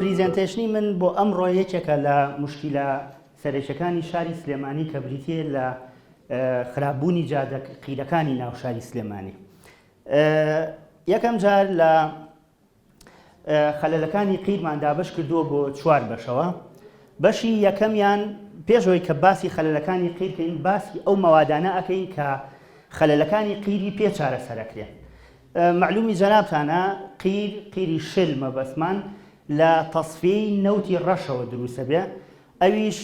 presentation ی من بۆ ئەمڕۆ یەکێکە لە موشکیلە سەرەکیەکانی شاری سلێمانی کە بریتیە لە خراپبوونی جادە قیرەکانی ناو شاری سلێمانی. یەکەم جار لە خەلەلەکانی قیرمان دابەش کردووە بۆ چوار بەشەوە. بەشی یەکەمیان پێش ئەوەی کە باسی خەلەلەکانی قیر کەین باسی ئەو مەوادانە ئەکەین کە خەلەلەکانی قیری پێ چارەسەرەکرێن. مەعلومی جەنابتانە قیر، قیری شل مەبەستمان، لە تەسفیەی نەوتی ڕەشەوە دروستەبێ، ئەویش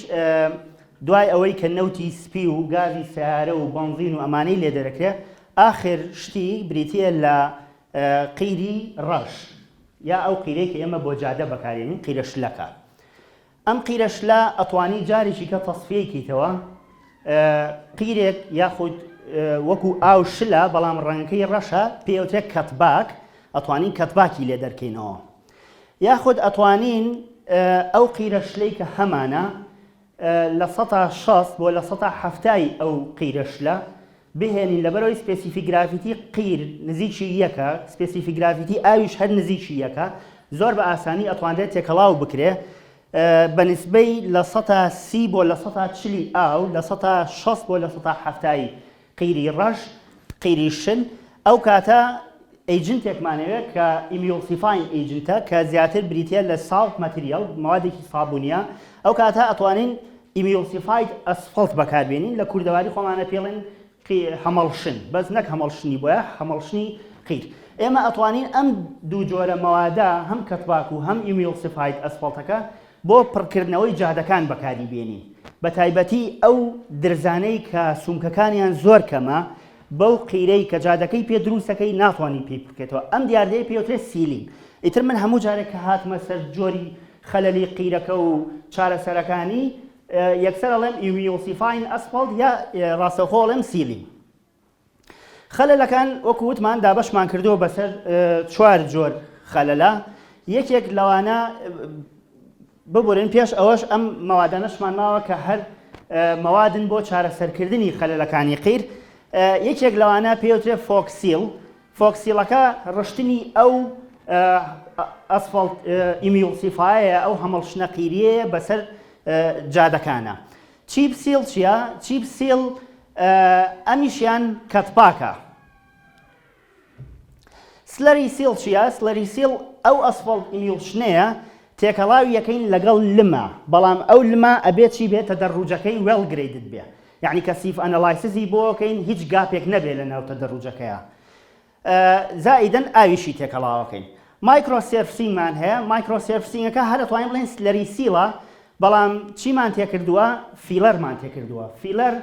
دوای ئەوەی کە نەوتی سپی و گازی سەیارە و بەنزین و ئەمانەی لێ دەرەکرێ، ئاخر شتی بریتییە لە قیری ڕەش یا ئەو قیرەی کە ئێمە بۆ جادە بەکارێنین، قیرە شلەکە. ئەم قیرە شلە ئەتوانی جارێکی کە تەسفیەی کەیتەوە قیرێک یاخود وەکو ئاو شلە بەڵام ڕەنگەکەی ڕەشە پێوترێت cutback ئەتوانین cutback ی لێ دەرکەینەوە یاخود ئەتوانین ئەو قیرە شلەی کە هەمانە 60% بۆ 70% ئەو قیرە شلە بهێنین لەبەرئەوەی specific gravity قیر نزیکی یەکە specific gravity ئاویش هەر نزیکی یەکە زۆر بە ئاسانی ئەتوانرێت تێکەڵاو بکرێ بە نسبەی 30% بۆ 40% ئاو 60% بۆ 70% قیری ڕەش قیری شل ئەو کاتە agent ێکمان ئەوێت کە emulsifying agent ە کە زیاتر بریتە لە soap material موادێکی سابونیە ئەو کاتە ئەتوانین emulsified asphalt بەکاربێنین لە کوردەواری خۆمانە پێڵێن هەمەڵشن بەس نەک هەمەڵشنی بۆیە هەمەڵشنی قیر ئێمە ئەتوانین ئەم دوو جۆرە مەوادە هەم cutback و هەم emulsified asphalt ەکە بۆ پڕکردنەوەی جادەکان بەکاری بێنین بە تایبەتی ئەو درزانەی کە سومکەکانیان زۆر کەمە بەو قیرەی کە جادەکەی پێ دروستەکەی ناتوانانی پێی بکرێتەوە ئەم دیاردەیە پێوترێت sealing ئیتر من هەموو جارێک کە هاتمە سەر جۆری خەلەلی قیرەکە و چارەسەرەکانی یەکسەر ئەڵێم emulsifying asphalt یا ڕاستەوخۆ ئەڵێم sealing. خەلەلەکان وەکو وتمان دابەشمان کردووە بەسەر چوار جۆر خەلەلە یەکێک لەوانە ببورن پێش ئەوەش ئەم مەوادانەشمان ماوە کە هەر مەوادن بۆ چارەسەرکردنی خەلەلەکانی قیر یەکێک لەوانە پێوترێ fog seal fog seal ەکە ڕشتنی ئەو asphalt emulsifier ە ئەو هەمەڵشنە قیریەیە بەسەر جادەکانە. chip seal چییە؟ chip seal ئەمیشیان cutback ە. slurry seal چییە؟ slurry seal ئەو asphalt emulsion ەیە تێکەڵاوی یەکەین لەگەڵ لمە بەڵام ئەو لمە ئەبێ چی بێت تەدەڕوجەکەی well graded بێ یەعنی کە sieve analysis ی بۆ کەین هیچ gap ێک نەبێ لە ناو تەدەڕوجەکەیا زائیدەن ئاویشی تێکەڵاوەکەین. micro surfacing مان هەیە، micro surfacing ەکە هەر ئەتوانین بڵێین slurry seal ە بەڵام چیمان تێکردووە filler مان تێکردووە filler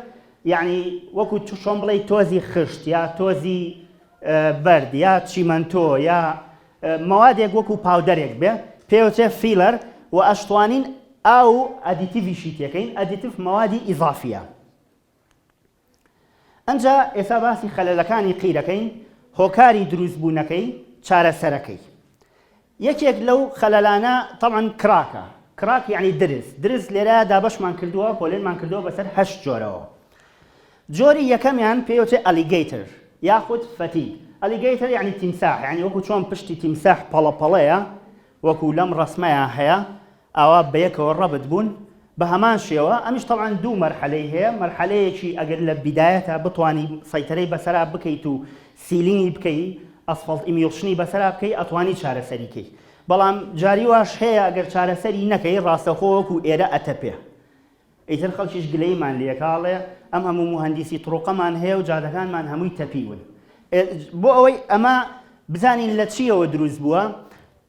یعنی وەکو چۆن بڵێی تۆزی خشت یا تۆزی بەرد یا چیمەنتۆ یا مەوادێک وەکو powder ێک بێ پێوترێ filler و ئەشتوانین ئاو additive یشی تێکەین additive مەوادی ئیزافیە ئەنجا ئێستا باسی خەلەلەکانی قیرەکەین هۆکاری دروست بوونەکەی چارەسەرەکەی یەکێک لەو خەلەلانە تەبعەن crack ە crack یعنی درز درز لێرە دابەشمان کردووە پۆلێنمان کردووە بەسەر هەشت جۆرەوە جۆری یەکەمیان پێوتێ alligator یاخود fatigue alligator یعنی تیمساح یعنی وەکو چۆن پشتی تیمساح پەڵە پەڵەیە وەکو لەم ڕەسمەیا هەیە ئاوا بەیەکەوە ڕەبت بوون بە هەمان شێوە ئەمیش تەبعەن دوو مەرحەلەی هەیە مەرحەلەیەکی ئەگەر لە بیدایەتا بتوانی سەیتەرەی بەسەرا بکەیت و sealing ی بکەی asphalt emulsion ی بەسەرا بکەی ئەتوانی چارەسەری کەی بەڵام جاری واش هەیە ئەگەر چارەسەری نەکەی ڕاستەوخۆ وەکو ئێرە ئەتەپێ ئیتر خەڵکیش گلەییمان لێکا ئەڵێ ئەم هەموو موهەندیسی طروقەمان هەیە و جادەکانمان هەمووی تەپیون. بۆ ئەوەی ئەمە بزانین لە چییەوە دروست بووە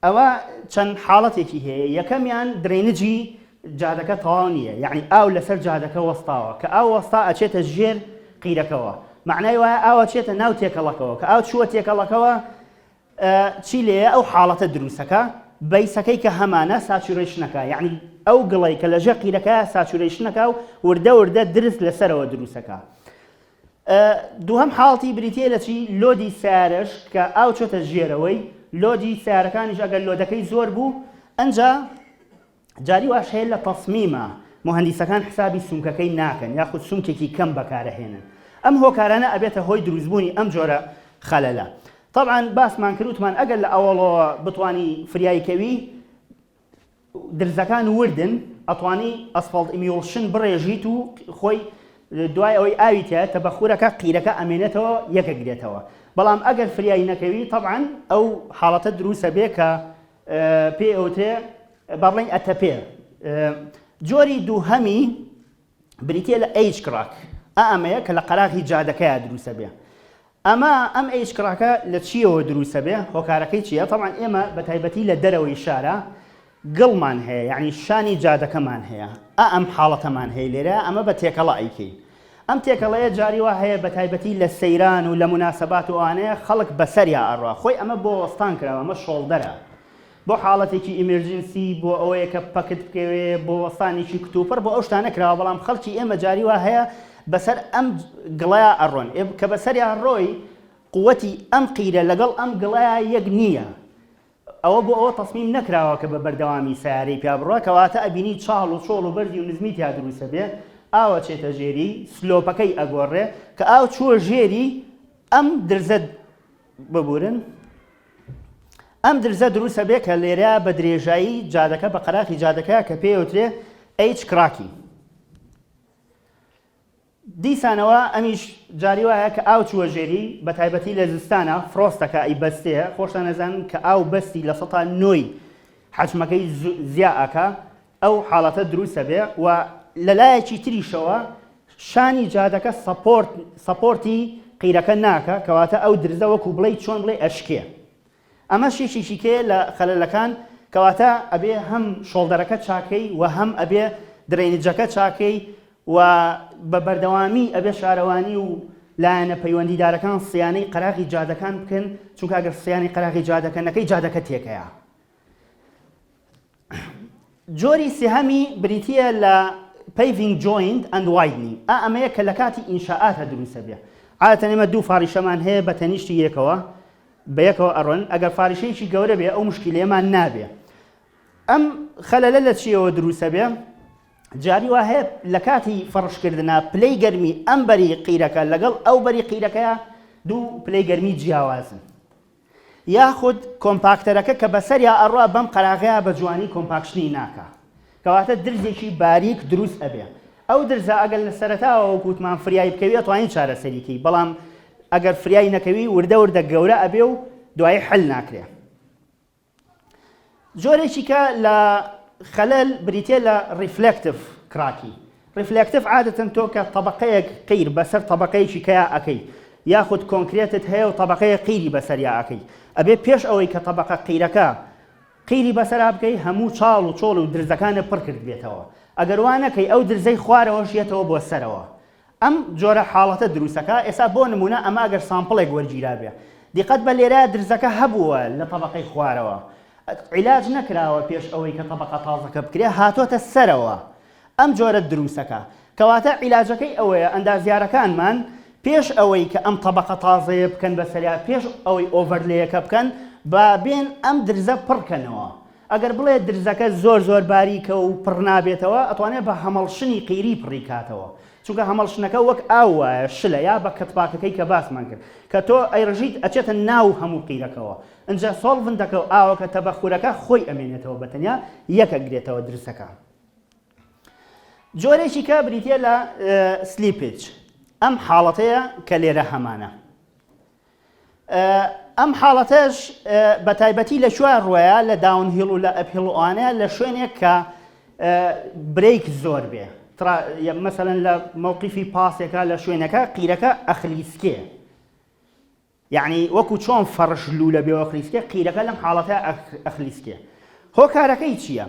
ئەوە چەند حاڵەتێکی هەیە یەکەمیان drainage ی جادەکە تەواو نییە یعنی ئاو لەسەر جادەکە وەستاوە کە ئاو وەستا ئەچێتە ژێر قیرەکەوە معنای وایە ئاو ئەچێتە ناو تێکەڵەکەوە کە ئاو چووە تێکەڵەکەوە چی لێیە ئەو حاڵەتە دروستەکە base ەکەی کە هەمانە saturation ەکە یعنی ئەو گڵەی کە لەژێر قیرەکە saturation ەکە و وردە وردە درز لەسەرەوە دروستەکە دووهەم حاڵتی بریتە لە چی load ی سیارەش کە ئاو چۆتە ژێرەوەی load ی سیارەکانیش ئەگەر load ەکەی زۆر بوو ئەنجا جاری واش هەیە لە تەسمیمە موهەندیسەکان حسابی سومکەکەی ناکەن یاخود سومکێکی کەم بەکارەهێنن ئەم هۆکارانە ئەبێتە هۆی دروستبوونی ئەم جۆرە خەلەلە تەبعەن باسمان کرد وتمان ئەگەر لە ئەوەڵەوە بتوانی فریای کەوی. درزەکان وردن ئەتوانی asphalt emulsion بڕێژیت و خۆی دوای ئەوەی ئاوی تیا تەبەخورەکە قیرەکە ئەمێنێتەوە یەکەگرێتەوە بەڵام ئەگەر فریای نەکەوی تەبعەن ئەو حاڵەتە دروسە بێ کە پێ ئەوترێ با بڵێین ئەتەپێ جۆری دووهەمی بریتە لە edge crack ئا ئەمەیە کە لە قەراغی جادەکەیا دروسە بێ ئەمە ئەم edge crack ە لە چییەوە دروستە بێ هۆکارەکەی چییە تەبعەن ئێمە بە تایبەتی لە دەرەوەی شارە گڵمان هەیە یعنی شانی جادەکەمان هەیە ئا ئەم حاڵەتەمان هەیە لێرە ئەمە بە تێکەڵە ئەیکەین ئەم تێکەڵەیە جاری وا هەیە بە تایبەتی لە سەیران و لە موناسەبات و ئەوانەیە خەڵک بەسەریا ئەڕوا خۆی ئەمە بۆ وەستان کراوە ئەمە shoulder ە بۆ حاڵەتێکی emergency بۆ ئەوەیە کە پەکت بکەوێ بۆ وەستانێکی کتوپڕ بۆ ئەو شتانە کراوە بەڵام خەڵکی ئێمە جاری وا هەیە بەسەر ئەم گڵەیا ئەڕۆن ئێ کە بەسەریا ڕۆی قوتی ئەم قیرە لەگەڵ ئەم گڵەیا یەک نییە ئەوە بۆ ئەوە تەسمیم نەکراوە کە بە بەردەوامی سەیارەی پیا بڕوا کەواتە ئەبینی چاڵ و چۆڵ و بەرزی و نزمی تیا دروستە بێ ئاو ئەچێتە ژێری slope ەکەی ئەگۆڕێ کە ئاو چووە ژێری ئەم درزە ببورن ئەم درزە دروستە بێ کە لێرە بە درێژایی جادەکە بە قەراخی جادەکە کە پێیوترێ edge crack ی دیسانەوە ئەمیش جاری وایە کە ئاو چووە ژێری بە تایبەتی لە زستانا frost ەکە ئەیبەستێ خۆشتان ئەزانن کە ئاو بەستی لە سەتا نۆی حەجمەکەی زیا ئەکا ئەو حاڵەتە دروست ئەبێ و لە لایەکی تریشەوە شانی جادەکە support support ی قیرەکە ناکا کەواتە ئەو درزە وەکو بڵێی چۆن بڵێی ئەشکێ ئەمەش یەکێکی کەیە لە خەلەلەکان کەواتە ئەبێ هەم shoulder ەکە چاکەی و هەم ئەبێ drainage ەکە چاکەی و بە بەردەوامی ئەبێ شارەوانی و لایەنە پەیوەندیدارەکان سیانەی قەراغی جادەکان بکەن چونکە ئەگەر سیانەی قەراغی جادەکە نەکەی جادەکە تێکەیە. جۆری سێهەمی بریتییە لە Paving Joint and Widening ئا ئەمەیە کە لە کاتی ئینشائاتە دروستە بێ عادەتەن ئێمە دوو فاڕیشەمان هەیە بە تەنیشتی یەکەوە بە یەکەوە ئەڕۆن ئەگەر فاریشەیەکی گەورە بێ ئەو مشکیلەیەمان نابێ ئەم خەلەلە لە چیەوە دروستە بێ جاری وا هەیە لە کاتی فەڕشکردنا پلەی گەرمی ئەم بەری قیرەکە لەگەڵ ئەو بەری قیرەکەیە دوو پلەی گەرمی جیاوازن یاخود compactor ەکە کە بەسەریا ئەڕوا بەم قەراغەیا بە جوانی compaction ی ناکا کەواتە درزێکی باریک دروست ئەبێ ئەو درزە ئەگەر لە سەرەتاوە وەک وتمان فریای بکەوی ئەتوانی چارەسەری کەی بەڵام ئەگەر فریای نەکەوی وردە وردە گەورە ئەبێ و دوایی حل ناکرێ. جۆرێکی کە لە خەلەل بریتە لە reflective crack ی. Reflective عادەتەن تۆ کە تەبەقەیەک قیر بەسەر تەبەقەیەکی کەیا ئەکەی یاخود کۆنکرێتت هەیە و تەبەقەیەک قیری بەسەریا ئەکەی ئەبێ پێش ئەوەی کە تەبەقە قیرەکە قیری بەسەرا بکەی هەموو چاڵ و چۆڵ و درزەکانت پڕ کردبێتەوە ئەگەر وا نەکەی ئەو درزەی خوارەوەش یەتەوە بۆ سەرەوە ئەم جۆرە حاڵەتە دروستەکا ئێستا بۆ نمونە ئەمە ئەگەر sample ێک وەرگیرابێ دیقەت بە لێرە درزەکە هەبووە لە تەبەقەی خوارەوە عیلاج نەکراوە پێش ئەوەی کە تەبەقە تازەکە بکرێ هاتۆتە سەرەوە ئەم جۆرە دروستەکا کەواتە عیلاجەکەی ئەوەیە ئەندازیارەکانمان پێش ئەوەی کە ئەم تەبەقە تازەیە بکەن بەسەریا پێش ئەوەی overlay ەکە بکەن با بێن ئەم درزە پڕکەنەوە ئەگەر بڵێ درزەکە زۆر زۆر باریکە و پڕ نابێتەوە ئەتوانێ بە emulsion ی قیری پڕی کاتەوە چونکە emulsion ەکە وەک ئاو وایە شلە یا بە کەتپاکەکەی کە باسمان کرد کە تۆ ئەیڕژیت ئەچێتە ناو هەموو قیرەکەوە ئنجا solvent ەکە و ئاوەکە تەبەخورەکە خۆی ئەمێنێتەوە بە تەنیا یەک ئەگرێتەوە درزەکە. جۆرێکی کە بریتە لە slippage ئەم حاڵەتەیە کە لێرە هەمانە. ئەم حاڵەتەش بە تایبەتی لە کوێ ڕوەیە لە downhill و لە uphill و ئەوانەیە لە شوێنێک کە brake زۆر بێ مەسەلەن لە مەوقیفی پاسێکە لە شوێنەکە قیرەکە ئەخلیسکێ یعنی وەکو چۆن فەڕش لوولە بێ ئەخلیسکێ قیرەکە لەم حاڵەتە ئەخلیسکێ هۆکارەکەی چییە؟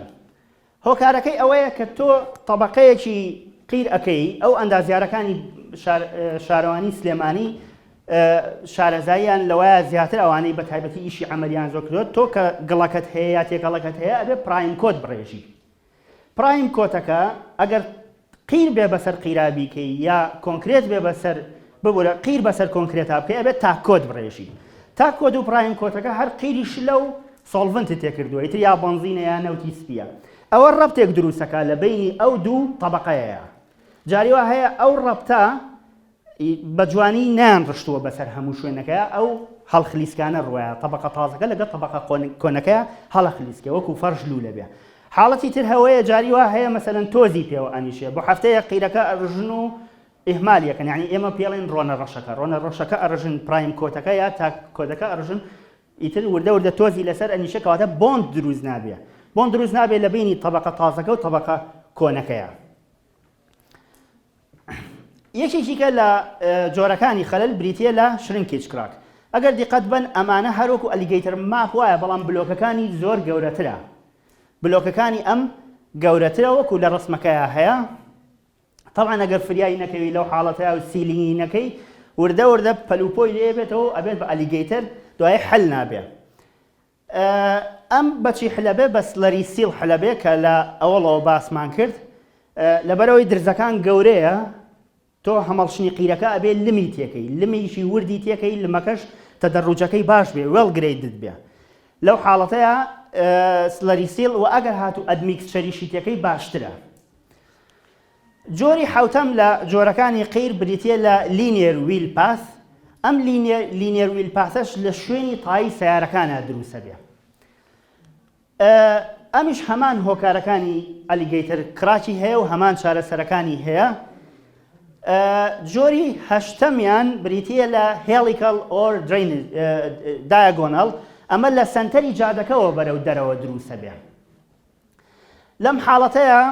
هۆکارەکەی ئەوەیە کە تۆ تەبەقەیەکی قیر ئەکەی، ئەو ئەندازیارەکانی شارەوانی سلێمانی شارەزاییان لەوەیە زیاتر ئەوانەی بە تایبەتی ئیشی عەمەلیان زۆر کردووە، تۆ کە گڵەکەت هەیە یا تێکەڵەکەت هەیە ئەبێ prime coat بڕێژی. prime coat ەکە ئەگەر قیر بێ بەسەر قیرا بیکەی یا کۆنکرێت بێ بەسەر ببورە قیر بەسەر کۆنکرێتا بکەی ئەبێت top coat بڕێژی top coat و prime coat ەکە هەر قیری شلە و solvent ی تێکردووە ئیتر یا بەنزینە یا نەوتی سپیە ئەوە ڕەبتێک دروستەکە لە بینی ئەو دوو تەبەقەیە جاری وا هەیە ئەو ڕەبتە بە جوانی نەیان ڕشتووە بەسەر هەموو شوێنەکەیا ئەو هەڵخلیسکانە ڕوایە تەبەقە تازەکە لەگەڵ تەبەقە کۆنەکەیا هەڵەخلیسکێ وەکو فەرش لوولە بێ. حاڵەتی تر هەوەیە جاری وا هەیە مەسەلەن تۆزی پێوە ئەنیشێ بۆ هەفتەیە قیرەکە ئەڕژن و ئیهمال یەکەن یعنی ئێمە پێڵێن ڕۆنە ڕەشەکە ڕۆنە ڕەشەکە ئەڕژن prime coat ەکە یا top coat ەکە ئەڕژن ئیتر وردە وردە تۆزی لەسەر ئەنیشە کەواتە bond دروست نابێ bond دروست نابێ لە بینی تەبەقە تازەکە و تەبەقە کۆنەکەیە. یەکێکی کە لە جۆرەکانی خەلەل بریتە لە shrinkage crack. ئەگەر دیقەت بن ئەمانە هەروەکو alligator map وایە بەڵام بلۆکەکانی زۆر گەورەترە بلۆکەکانی ئەم گەورەترە وەکو لە ڕسمەکەیا هەیە تەبعەن ئەگەر فریای نەکەوی لەو حاڵەتەیا و sealing ی نەکەی وردە وردە پەلوپۆی لێ بێتەوە و ئەبێت بە alligator دوای حل نابێ. ئەم بەچی حلەبێ بە slurry seal حلەبێ کە لە ئەوەڵەوە باسمان کرد لەبەرەوەی درزەکان گەورەیە تۆ هەمەڵشنی قیرەکە ئەبێ لمی تێکەی لمیشی وردی تێکەی لمەکەش تەدەڕوجەکەی باش بێ well graded بێ لەو حاڵەتەیە slurry seal و ئەگەر هاتوو admixture یشی تێکەی باشترە. جۆری حەوتەم لە جۆرەکانی قیر بریتییە لە linear wheel path، ئەم linear wheel path ەش لە شوێنی تایی سەیارەکانا دروستەبێ. ئەمیش هەمان هۆکارەکانی alligator crack ی هەیە و هەمان چارەسەرەکانی هەیە. جۆری هەشتەمیان بریتییە لە helical or diagonal، ئەمە لە سەنتەری جادەکەوە بەرەو دەرەوە دروستەبێ. لەم حاڵەتەیا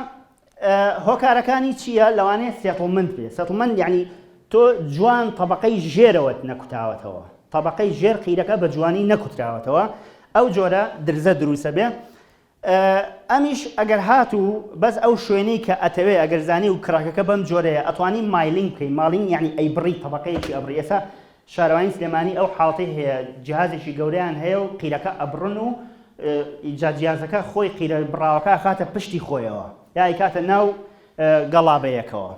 هۆکارەکانی چییە؟ لەوانەیە settlement بێ، settlement یعنی تۆ جوان تەبقەی ژێرەوەت نەکوتاوەتەوە، تەبقەی ژێر قیرەکە بە جوانی نەکوتراوەتەوە، ئەو جۆرە درزە دروسە بێ. ئەمیش ئەگەر هاتوو بەس ئەو شوێنەی کە ئەتەوێ ئەگەر زانی و crack ەکە بەم جۆرەیە ئەتوانی milling بکەی، milling یعنی ئەیبڕی تەبقەیەکی ئەبڕی. ئێستا شارەوانی سلێمانی ئەو حاڵەتەی هەیە جیهازێکی گەورەیان هەیە و قیرەکە ئەبڕن و ئینجا جیازەکە خۆی قیرە بڕاوەکە ئەخاتە پشتی خۆیەوە یا ئەیکاتە ناو گەڵابەیەکەوە.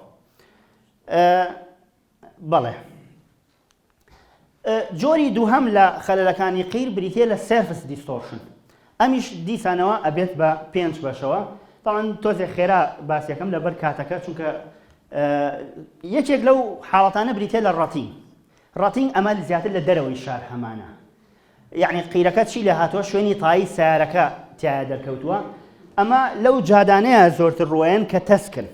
بەڵێ جۆری دووهەم لە خەلەلەکانی قیر بریتە لە surface distortion. ئەمیش دیسانەوە ئەبێت بە پێنج بەشەوە. تەبعەن تۆزێک خێرا باسیەکەم لەبەر کاتەکە چونکە یەکێک لەو حاڵەتانە بریتە لە rutting. Rutting ئەمە زیاتر لە دەرەوەی شار هەمانە. یعنی قیرەکە چی لێ هاتووە شوێنی تایی سیارەکە تایە دەرکەوتووە. ئەمە لەو جادانەیە زۆرتر ڕوەیەن کە تەسکن.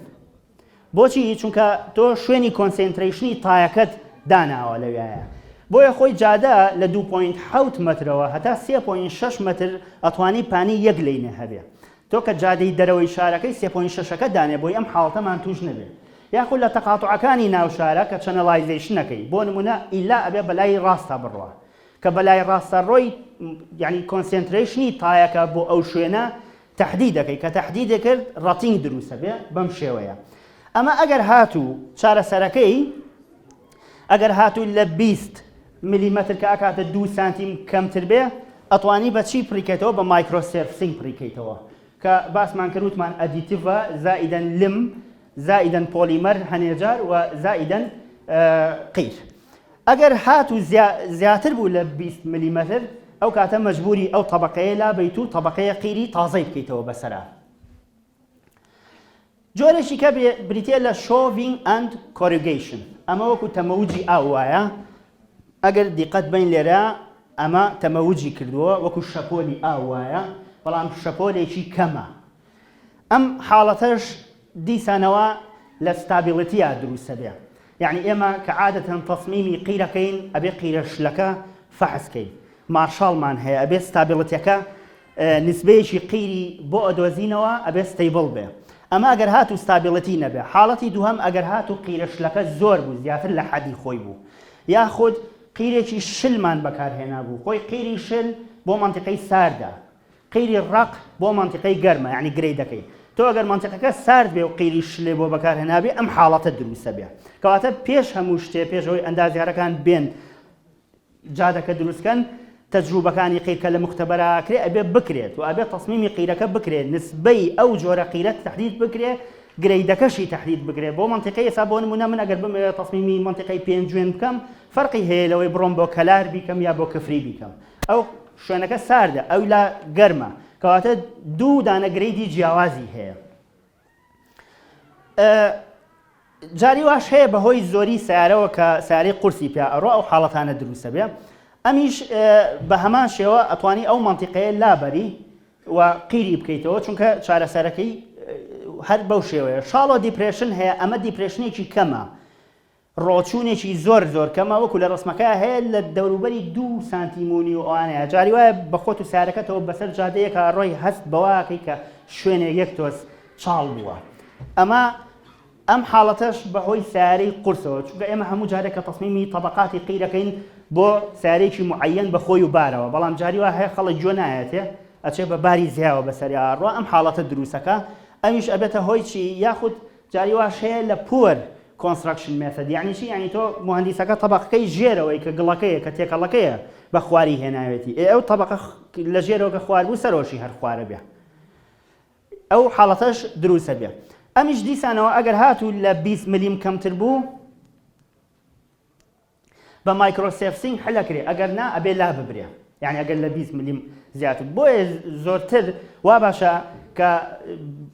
بۆچی؟ چونکە تۆ شوێنی concentration ی تایەکەت داناوە لەویایە. بۆیە خۆی جادە لە 2.7 مەترەوە هەتا 3.6 مەتر ئەتوانی پانی یەک lane ە هەبێ. تۆ کە جادەی دەرەوەی شارەکەی 3.6 ەکە دانێ بۆی ئەم حاڵەتەمان توش نەبێ. یاخود لە تەقاتوعەکانی ناو شارە کە channelization ەکەی بۆ نمونە ئیلا ئەبێ بەلای ڕاستا بڕوا. کە بەلای ڕاستا ڕۆی یعنی concentration ی تایەکە بۆ ئەو شوێنە تەحدید دەکەی کە تەحدیدێ کرد rutting دروستە بێ بەم شێوەیە ئەمە ئەگەر هاتوو چارەسەرەکەی ئەگەر هاتوو لە 20 ملیمەتر کە ئەکاتە دو سانتیم کەمتر بێ ئەتوانی بە چی پڕیکەیتەوە بە micro surfacing پڕیکەیتەوە کە باسمان کرد وتمان additive ە زائیدەن لم زائیدەن پۆلیمەر هەنێجار و زائیدەن قیر ئەگەر هاتوو زیاتر بوو لە 20 ملیمەتر ئەو کاتە مەجبوری ئەو تەبەقەیە لابەیت و تەبەقەیە قیری تازەی بکەیتەوە بەسەرا. جۆرێکی کە بریتیە لە shoving and corrugation ئەمە وەکو تەمەوجی ئاو وایە ئەگەر دیقەت بین لێرە ئەمە تەمەوجی کردووە وەکو شەپۆلی ئاو وایە بەڵام شەپۆلێکی کەمە ئەم حاڵەتەش دیسانەوە لە stability یا دروستە بێ یەعنی ئێمە کە عادەتەن تەسمیمی قیرەکەین ئەبێ قیرە شلەکە فەحس کەین Marshall مان هەیە ئەبێ stability ەکە نسبەیەکی قیری بۆ ئەدۆزینەوە ئەبێ stable بێ ئەمە ئەگەر هاتوو stability نەبێ حاڵەتی دووهەم ئەگەر هاتوو قیرە شلەکە زۆر بوو زیاتر لە حەدی خۆی بوو یاخود قیرێکی شلمان بەکارهێنابوو خۆی قیری شل بۆ مەنتیقەی ساردە قیری ڕەق بۆ مەنتیقەی گەرمە یعنی grade ەکەی تۆ ئەگەر مەنتیقەکە سارد بێ و قیری شلێ بۆ بەکارهێنابێ ئەم حاڵەتە دروستە بێ کەواتە پێش هەموو شتێ پێش ئەوەی ئەندازیارەکان بێن جادەکە دروست کەن تەجروبەکانی قیر کە لە مختبەرا ئەکرێ ئەبێ بکرێت و ئەبێ تەسمیمی قیرەکە بکرێت نسبەی ئەو جۆرە قیرە تەحدید بکرێ grade ەکەشی تەحدید بکرێت بۆ مەنتیقەی ئێستا بۆ نمونە من ئەگەر بمەوێت تەسمیمی مەنتیقەی پێنجوێن بکەم فەرقی هەیە لەوەی بڕۆم بۆ کەلار بیکەم یا بۆ کفری بیکەم ئەو شوێنەکە ساردە ئەو لا گەرمە کەواتە دوو دانە grade ی جیاوازی هەیە جاری واش هەیە بەهۆی زۆری سیارەوە کە سیارەی قورسی پیا ئەڕۆ ئەو حاڵەتانە دروستە بێ ئەمیش بە هەمان شێوە ئەتوانی ئەو مەنتیقەیە لابەری و قیری بکەیتەوە چونکە چارەسەرەکەی هەر بەو شێوەیە shallow depression هەیە ئەمە depression ێکی کەمە ڕۆچوونێکی زۆر زۆر کەمە وەکو لە ڕسمەکە هەیە لە دەوروبەری دوو سانتیمونی و ئەوانەیە جاری وایە بە خۆت و سارەکەتەوە بەسەر جادەیەکە ڕۆی هەست بەواکەی کە شوێنێک یەک تۆز چاڵ بووە ئەمە ئەم حاڵەتەش بەهۆی سەیارەی قورسەوە، چونکە ئێمە هەموو جارێک کە تەسمیمی تەبەقاتی قیرەکەین بۆ سەیارەیەکی موعەیەن بە خۆی و بارەوە، بەڵام جاری وا هەیە خەڵک گوێ نایەتێ ئەچێ بە باری زیاوە بەسەریا ئەڕوا ئەم حاڵەتە دروستەکا، ئەویش ئەبێتە هۆی چی؟ یاخود جاری واش هەیە لە poor construction method یەعنی چی؟ یەعنی تۆ موهەندیسەکە تەبەقەکەی ژێرەوەی کە گڵەکەیە کە تێکەڵەکەیە بە خواری هێناوێتی، ئێ ئەو تەبەقە لە ژێرەوە کە خوار بوو سەرۆشی هەر خوارە بێ. ئەو حاڵەتەش دروست ئەبێ. ئەمیش دیسانەوە ئەگەر هاتوو لە 20 ملیم کەمتر بوو بە microsurfacing حلەکرێ ئەگەر نا ئەبێ لا ببرێ یعنی ئەگەر لە 20 ملیم زیاتر بۆیە زۆرتر وا باشە کە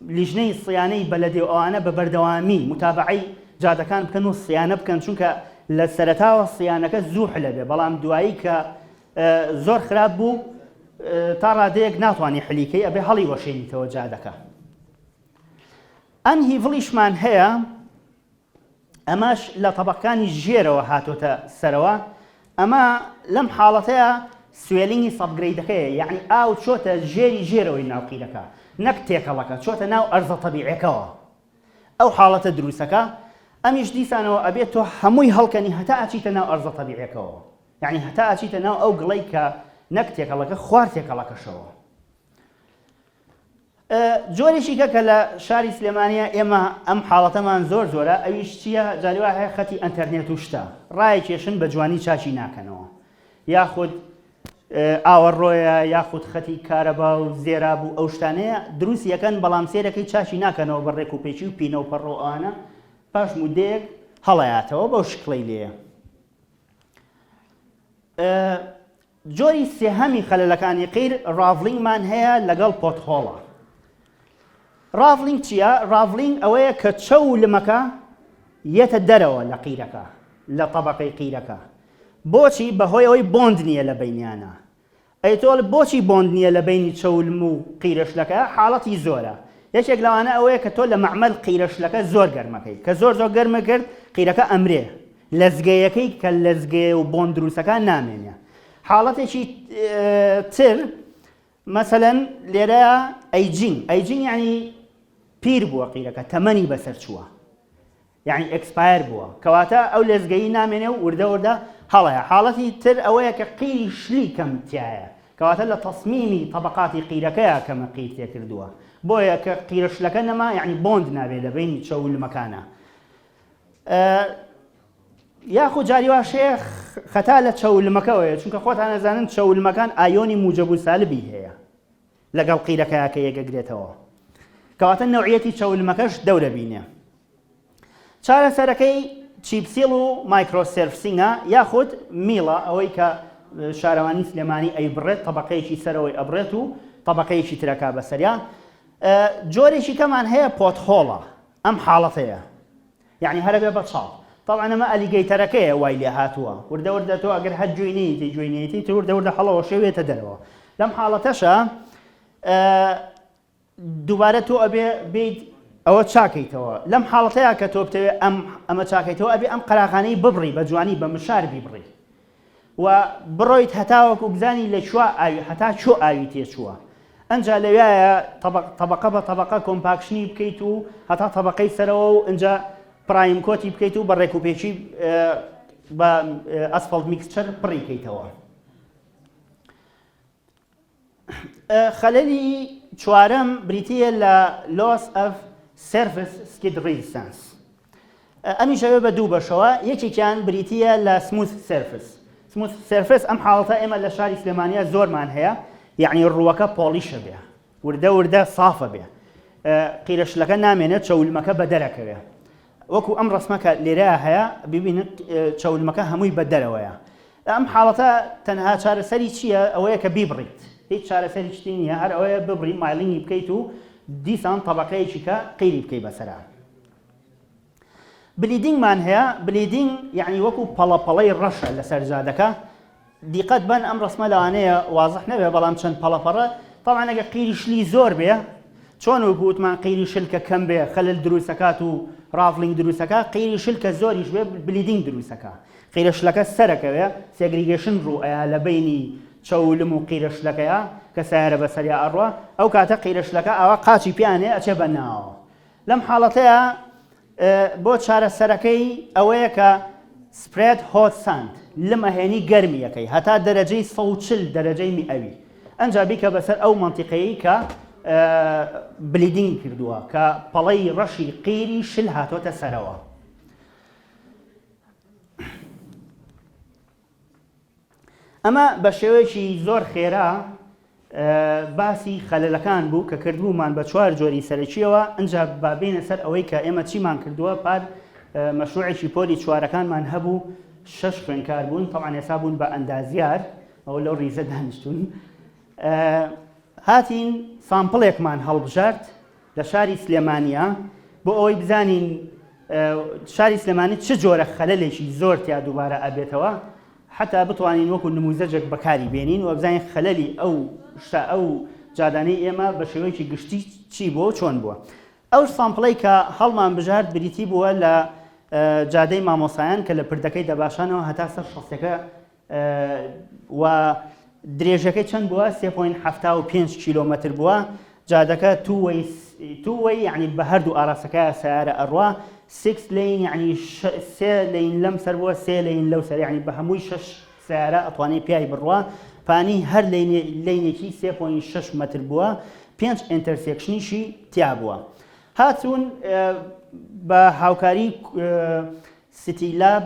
لیژنەی سیانەی بەلەدێ و ئەوانە بە بەردەوامی متابعەی جادەکان بکەن و سیانە بکەن چونکە لە سەرەتاوە سیانەکە زوو حلە بێ بەڵام دوایی کە زۆر خراپ بوو تا ڕادەیەک ناتوانانی حلیکەی ئەبێ هەڵی وەشێنیتەوە جادەکە uneven یشمان هەیە ئەمەش لە تەبەکانی ژێرەوە هاتۆتە سەرەوە ئەمە لەم حاڵەتەیە swelling ی subgrade ەکەیە یعنی ئاو چۆتە ژێری ژێرەوەی ناوقیرەکە نەک تێکەڵەکە چۆتە ناو ئەرزە تەبیعەکەوە ئەو حاڵەتە دروستەکە ئەمیش دیسانەوە ئەبێت تۆ هەمووی هەڵکەنی هەتا ئەچیتە ناو ئەرزە تەبیعەکەوە یەعنی هەتا ئەچیتە ناو ئەو گڵەی کە نەک تێکەڵەکە خوار تێکەڵەکەشەوە. جۆرێکی کە کە لە شاری سلێمانیە ئێمە ئەم حاڵەتەمان زۆر زۆرە ئەویش چییە جاری وا هەیە خەتی ئەتەرنێت و شتە ڕایکێشن بە جوانی چاکی ناکەنەوە یاخود ئاوەڕۆیە یاخود خەتی کارەبا و زێراب و ئەو شتانەیە دروست یەکەن بەڵام سێرەکەی چاکی ناکەنەوە بە ڕێک و پێکی و پینە و پەڕۆ ئەوانە پاش مودەیەک هەڵەیاتەوە بەو شکڵەی لێیە جۆری سێهەمی خەلەلەکانی قیر raveling مان هەیە لەگەڵ pothole ە. Raveling چییە؟ Raveling ئەوەیە کە چەو و لمەکە یەتە دەرەوە لە قیرەکە لە تەبەقەی قیرەکە. بۆچی؟ بەهۆی ئەوەی bond نییە لە بەینیانە. ئەی تۆ بۆچی bond نییە لە بەینی چەولم و قیرەشلەکە؟ حاڵەتی زۆرە. یەکێک لەوانە ئەوەیە کە تۆ لە مەعمەل قیرەشلەکە زۆر گەرمەکەی. کە زۆر زۆر گەرمە کرد قیرەکە ئەمرێ. لەزگەیەکەی کە لەزگەیە و bond دروستەکە نامێنێ. حاڵەتێکی تر مەسەلەن لێرە aging aging یعنی پیر بووە قیرەکە تەمەنی بەسەر چووە. یانی expire بووە کەواتە ئەو لەزگەیی نامێنێ و وردە وردە هەڵەیە حاڵەتی تر ئەوەیە کە قیری شلی کەم تایە کەواتە لە تەسمیمی تەبەقاتی قیرەکەیە کەمە قیر تێکردووە بۆیە کە قیرە شلەکە نەما یعنی bond نابێ لە بینی چەو و لمەکانە یاخود جاری واش هەیە خەتا لە چەولمەکەوەیە چونکە خۆتان ئەزانن چەولمەکان ئایۆنی موجەب و سالبی هەیە لەگەڵ قیرەکەیا کە یەکەگرێتەوە کەواتە نەوعیەتی چەولمەکەش دەورە بینێ چارەسەرەکەی chip seal و microsurfacing ە یاخود میڵە ئەوەی کە شارەوانی سلێمانی ئەیبڕێت تەبقەیەکی سەرەوەی ئەبڕێت و تەبقەیەکی ترەکە بەسەریا جۆرێکی کەمان هەیە pothole ە ئەم حاڵەتەیە یەعنی هەر ئەبێ بە چاڵ. تەبعەن ئەمە alligator ەکەیە وای لێ هاتووە وردە وردە تۆ ئەگەر هەر گوێی نەیتی گوێی نەیتی تۆ وردە وردە هەڵەوەشێ وێتە دەرەوە لەم حاڵەتەشە دووبارە تۆ ئەبێ بیت ئەوە چاکەیتەوە لەم حاڵەتەیە کە تۆ بتەوێ ئەم ئەمە چاکەیتەوە ئەبێ ئەم قەراغانەی ببڕی بە جوانی بە مشار بیبڕی و بڕۆیت هەتاوەکو بزانی لە کوێ ئاوی هەتا چۆ ئاوی تێچووە ئەنجا لەویایە تەبەقە بە تەبەقە compaction ی بکەیت و هەتا تەبەقەی سەرەوە و ئەنجا prime coat ی بکەیت و بە ڕێکوپێکی بە asphalt mixture پڕی کەیتەوە. خەلەلی چوارەم بریتییە لە loss of surface skid resistance ئەمیش ئەوێ بە دوو بەشەوە یەکێکیان بریتییە لە smooth surface smooth surface ئەم حاڵەتە ئێمە لە شاری سلێمانیا زۆرمان هەیە یعنی ڕووەکە polish ە بێ وردە وردە سافە بێ قیرەشلەکە نامێنێت چەولمەکە بە دەرەکەوێ وەکو ئەم ڕسمەکە لێرە هەیە ببینن چەولمەکە هەمووی بە دەرەوەیە ئەم حاڵەتە تەنها چارەسەری چییە ئەوەیە کە بیبڕیت هیچ چارەسەری شتی نییە هەر ئەوەیە ببڕی milling ی بکەیت و دیسان تەبەقەیەکی کە قیری بکەی بەسەرا bleeding مان هەیە bleeding یعنی وەکو پەڵەپەڵەی ڕەشە لەسەر جادەکە دیقەت بن ئەم ڕسمە لەوانەیە وازح نەبێ بەڵام چەند پەڵەپەڕە. تەبعەن ئەگەر قیری شلی زۆر بێ چۆن وەکو وتمان قیری شل کە کەم بێ خەلەل دروستەکات و raveling دروستەکا قیری شل کە زۆریش بێ bleeding دروستەکا قیرە شلەکە سەرەکەوێ segregation ڕوو ئەیا لە بەینی چەولم و قیرە شلەکەیا کە سەیارە بەسەریا ئەڕوا ئەو کاتە قیرە شلەکە ئاوا قاچی پیانێ ئەچێ بە ناوەوە لەم حاڵەتەیا بۆ چارەسەرەکەی ئەوەیە کە spread hot sand لم ئەهێنی گەرمی ئەکەی هەتا دەرەجەی 140 دەرەجەی میئەوی ئەنجا بیکە بەسەر ئەو مەنتیقەیەی کە bleeding کردووە کە پەڵەی ڕەشی قیری شل هاتۆتە سەرەوە. ئەمە بە شێوەیەکی زۆر خێرا باسی خەلەلەکان بوو کە کردبوومان بە چوار جۆری سەرەکیەوە ئەجا با بێینە سەر ئەوەی کە ئێمە چیمان کردووە پار مەشروعێکی پۆلی چوارەکانمان هەبوو شەش خوێنکار بوون تەوان ئێسا بوون بە ئەندازیار ئەوە لەو ڕیزە دانیشتون هاتین sample ێکمان هەڵبژارد لە شاری سلێمانیە بۆ ئەوەی بزانین شاری سلێمانی چ جۆرە خەلەلێکی زۆر تیا دووبارە ئەبێتەوە حتا بتوانین وەکو نموزەجێک بەکاری بێنین و بزانین خەلەلی ئەو شتە ئەو جادانەی ئێمە بە شێوەیەکی گشتی چی بووە و چۆن بووە ئەو sample ەی کە هەڵمان بژارد بریتی بووە لە جادەی مامۆسایان کە لە پردەکەی دەباشانەوە هەتا سەر شەستەکە و درێژەکەی چەند بووە؟ 3.75 کیلۆمەتر بووە جادەکە two way two way یعنی بە هەردوو ئاراستەکە سیارە ئەڕوا six lane یعنی سێ lane لەم سەر بووە سێ lane لەو سەر یعنی بە هەمووی شەش سیارە ئەتوانێت پیای بڕوا پانی هەر lane ێکی 3.6 مەتر بووە پێنج intersection یشی تیا بووە هاتوون بە هاوکاری سیتی لاب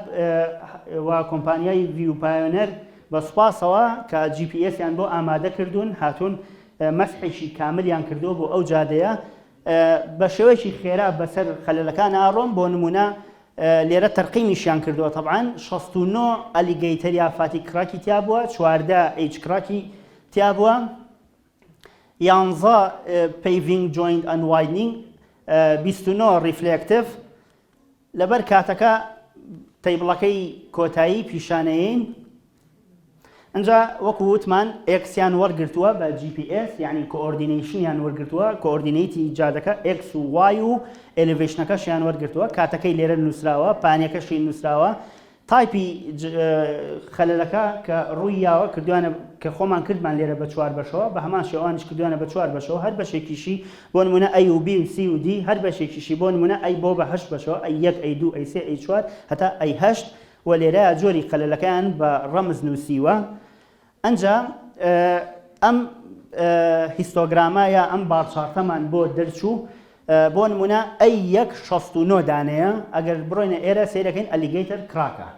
و کۆمپانیای ڤیو پایۆنەر بە سوپاسەوە کە GPS یان بۆ ئامادە کردوون هاتوون مەسحێکی کاملیان کردووە بۆ ئەو جادەیە بە شێوەیەکی خێرا بەسەر خەلەلەکان ئاڕۆم بۆ نمونە لێرە تەرقیمیشیان کردووە تەبعەن 69 alligator یا fatigue crack ی تیا بووە 14 edge crack ی تیا بووە یانزە paving joint unwidening 29 reflective لەبەر کاتەکە table ەکەی کۆتایی پیشانەیەین ئەجا وەکو وتمان X یان وەرگرتووە بە GPS یعنی coordination یان وەرگرتووە coordinate ی جادەکە X و Y و elevation ەکەشیان وەرگرتووە کاتەکەی لێرە نووسراوە پانیەکەشی نووسراوە type ی خەلەلەکە کە ڕووی یاوە کردویانە کە خۆمان کردمان لێرە بە چوار بەشەوە بە هەمان شێوانیش کردویانە بە چوار بەشەوە هەر بەشێکیشی بۆ نمونە A و B و C و D هەر بەشێکیشی بۆ نمونە A بۆ بە هەشت بەشەوە A یەک A دوو A سێ A چوار هەتا A هەشت و لێرە جۆری خەلەلەکەیان بە ڕەمز نووسیوە ئەنجا ئەم histogram ە یا ئەم bar chart ەمان بۆ دەرچوو بۆ نمونە A یەک 69 دانەیە ئەگەر بڕۆینە ئێرە سەیرەکەین alligator crack ە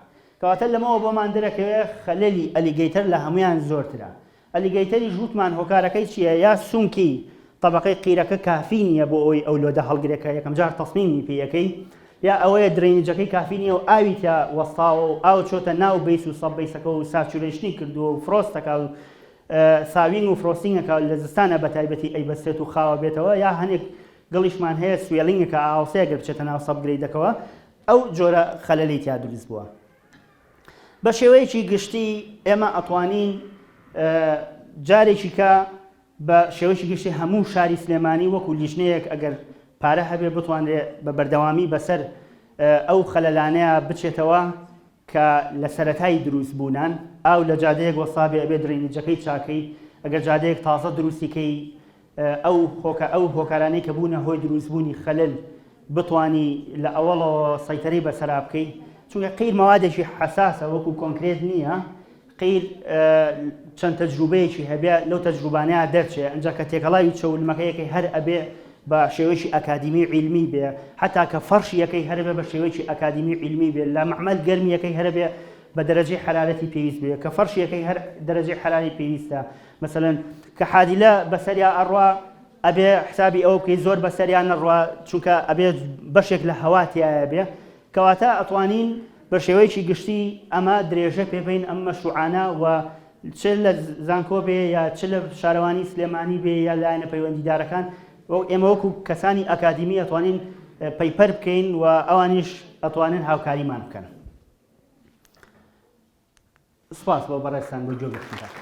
کەواتە لەمەوە بۆمان دەرەکەوێ خەلەلی alligator لە هەمویان زۆرترە alligator یش وتمان هۆکارەکەی چییە یا سومکی تەبەقەی قیرەکە کافی نییە بۆ ئەوەی ئەو load ە هەڵگرێت کە یەکەمجار تەسمیمی پێ ئەکەی یا ئەوەیە drainage ەکەی کافی نییە و ئاوی تیا وەستاوە و ئاو چۆتە ناو base و sub base ەکە و saturation ی کردووە و frost ەکا و thawing و frosting ەکە لە زستانە بە تایبەتی ئەیبەستێت و خاوە بێتەوە یا هەنێک گڵیشمان هەیە swelling ەکە ئاوسەیە گەر بچێتە ناو subgrade ەکەوە ئەو جۆرە خەلەلی تیا دروست بووە. بە شێوەیەکی گشتی ئێمە ئەتوانین جارێکی کە بە شێوەیەکی گشتی هەموو شاری سلێمانی وەکو لیژنەیەک ئەگەر پارە هەبێ بتوانرێ بە بەردەوامی بەسەر ئەو خەلەلانەیە بچێتەوە کە لە سەرەتای دروست بوونان ئاو لە جادەیەک وەسابێ ئەبێ drainage ەکەی چاکەی ئەگەر جادەیەک تازە دروستیکەی ئەو هۆکە ئەو هۆکارانەی کە بوونە هۆی دروستبوونی خەلەل بتوانی لە ئەوەڵەوە سەیتەرەی بەسەرا بکەی چونکە قیر مەوادێکی حەساسە وەکو کۆنکرێت نییە قیر چەند تەجروبەیەکی هەبێ لەو تەجروبانەیە دەرچێ ئەنجا کە تێکەڵاوی چەولمەکەیەکەی هەر ئەبێ بە شێوەیەکی ئەکادیمی عیلمی بێ حتا کە فەرشیەکەی هەربێ بە شێوەیەکی ئەکادیمی عیلمی بێ لە مەعمەل گەرمیەکەی هەربێ بە دەرەجەی حرارەتی پێویست بێ کە فەرشیەکەی هەر دەرەجەی حراری پێویستە مەسەلەن کە حادیلە بەسەریا ئەڕوا ئەبێ حسابی ئەوە بکەی زۆر بەسەریا نەڕوا چونکە ئەبێ بەشێک لە هەوا تایە بێ کەواتە ئەتوانین بە شێوەیەکی گشتی ئەمە درێژە پێبین ئەم مەشروعانە و چ لە زانکۆ بێ یا چ لە شارەوانی سلێمانی بێ یا لایەنە پەیوەندیدارەکان ئێمە وەکو کەسانی ئەکادیمی ئەتوانین paper بکەین و ئەوانیش ئەتوانن هاوکاریمان بکەن. سپاس بۆ بەڕێزتان بۆ گوێگرتنتان.